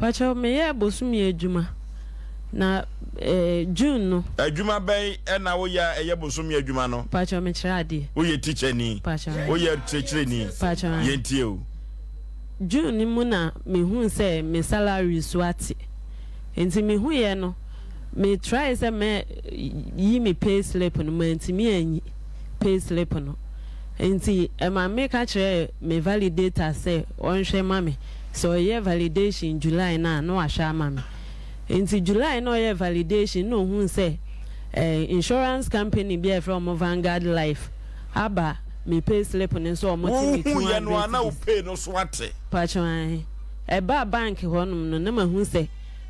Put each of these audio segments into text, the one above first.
Pakyɛw, meyɛɛ bosome adwuma na eh, June no. Adwuma bɛn ɛna woyɛ a ɛyɛ bosome adwuma no? Pakyɛw, mekyerɛ adeɛ. Woyɛ tikyani? Pakyɛw. Woyɛ kyerɛkyerɛni? Pakyɛw. Yɛntie o. June no mu na mehuu sɛ me salary so ate. Nti mehuiɛ no, me try sɛ mɛ yi me pay slip no, mantumi anyi pay slip no. Nti ɛma meka kyerɛɛ me validator sɛ ɔnhwɛ ma me. Sɛ ɔyɛ validation July no a, na wahwɛ ama me. Nti July na ɔyɛ validation na ohuu sɛ insurance company bi a yɛfrɛ wɔn Vanguard Life aba me pay slip no so a wɔte me Wohu two yɛ no hundred a na wo cedis. pay no so ate. Pakyɛw ahe. Ɛbaa bank hɔnom no na mahu sɛ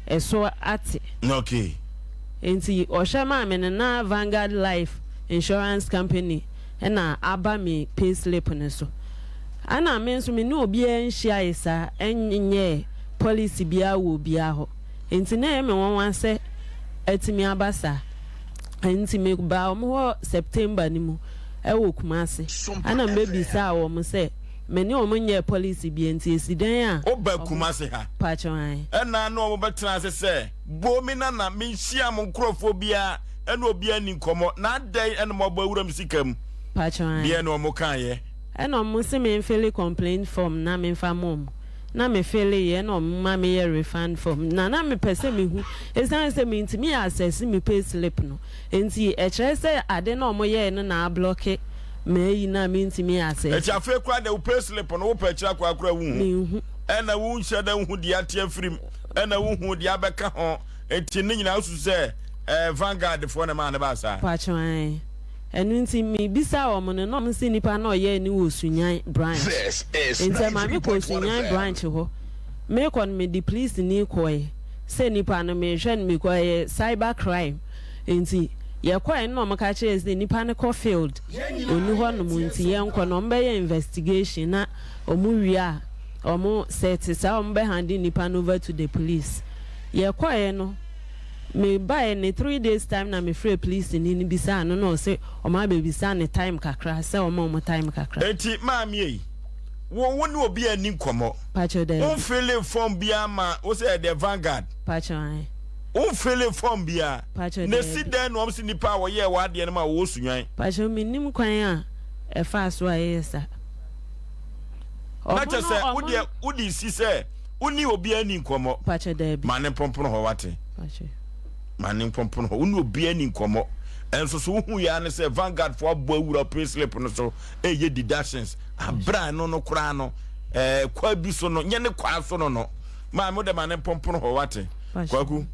ɛso ate. Nti ɔhwɛ maa me no na Vanguard Life Insurance Company na aba me pay slip no so. Ɛna me nso me ne obiara nhyiae saa nyɛɛ policy biara wɔ obiara hɔ. Nti na ɛyɛ me nwanwa sɛ atumi aba saa. Nti me baa wɔn hɔ September no mu ɛwɔ Kumasi. Ɛna mɛbisaa wɔn sɛ me ne wɔn nyɛɛ policy biara nti esi dɛn a. Woba Kumasi ha? Pakyɛw ae. Ɛna na wɔn bɛtena ase sɛ bomi na na menhyia mo nkurɔfoɔ biara ɛna obiara ni nkɔmmɔ na adɛn ɛna mo abɔ awura me sika mu? Pakyɛw ae. Deɛ na wɔn kaeɛ? Ɛna wɔn se me nfili complaint form na memfa ma wɔn. Na me fili yɛ na wɔn ma me yɛ refund form. Na mepɛ sɛ mehu ɛsiane sɛ mentumi access me pay slip no. Nti ɛkyerɛ sɛ ade na wɔn yɛɛ no na ablocke m'ayi na mentumi access. Ɛti afei koraa deɛ wo pay slip no wopɛ akyire akɔ akora wohu. Menhu. Ɛna wonhyɛ dɛ wohu deɛ ate afirim ɛna wohu deɛ abɛka ho nti ne nyinaa wosu sɛ Vanguard foɔ na maa ne baa saa. Pakyɛw ae. Ɛno nti mebisa wɔn no na wɔn se nipa na ɔyɛɛ ne wɔ Sunyani branch. This is Nti ɛma me kɔ 93.1 Sunyani FM. branch hɔ. Mekɔ no mede police ni kɔɛ sɛ nipa no mehwɛ no mekɔ ɛyɛ cyber crime. Nti yɛkɔɛ no na wɔn ka kyerɛ sɛ nipa no kɔ field oni hɔ nom nti yɛnkɔ na wɔn bɛyɛ investigation na wɔn wie a wɔn sɛ te saa wɔn bɛ hand nipa no over to the police. Yɛkɔɛ no me baeɛ ne 3 days time na mefrɛ police ni no bisa no na ɔsɛ ɔmo abɛbisa ne time kakra sɛ ɔmo time kakra. Enti maame yi wo ne obi ani nkɔmmɔ? Pakyɛw dɛ. Womfili form biara ma wo sɛ ɛdeɛ Vanguard? Pakyɛw ae. Womfili form biara? Pakyɛw. Na dɛ. si dɛn na ɔm sɛ nipa a wɔyɛɛ w'adeɛ no ma wɔwɔ Sunyan? Pakyɛw, mennim kwan a ɛfaa so a ɛyɛ saa. Na kyɛ sɛ wodeɛ wode si sɛ wo ne obi ani nkɔmmɔ? Pakyɛw daabi. Ma ne mpɔmpono hɔ wate. Pakyɛw. Ma ne mpɔmpono hɔ, wo ne obi ani nkɔmmɔ ɛnso so wohu yɛ ne sɛ Vanguard fo abɔ awura pay slip no so ɛyɛ deductions abira no koraa no kwa bi so no nyɛ ne kwa so no maame wode ma ne mpɔmpono hɔ wate. Pakyɛw. Kwaku.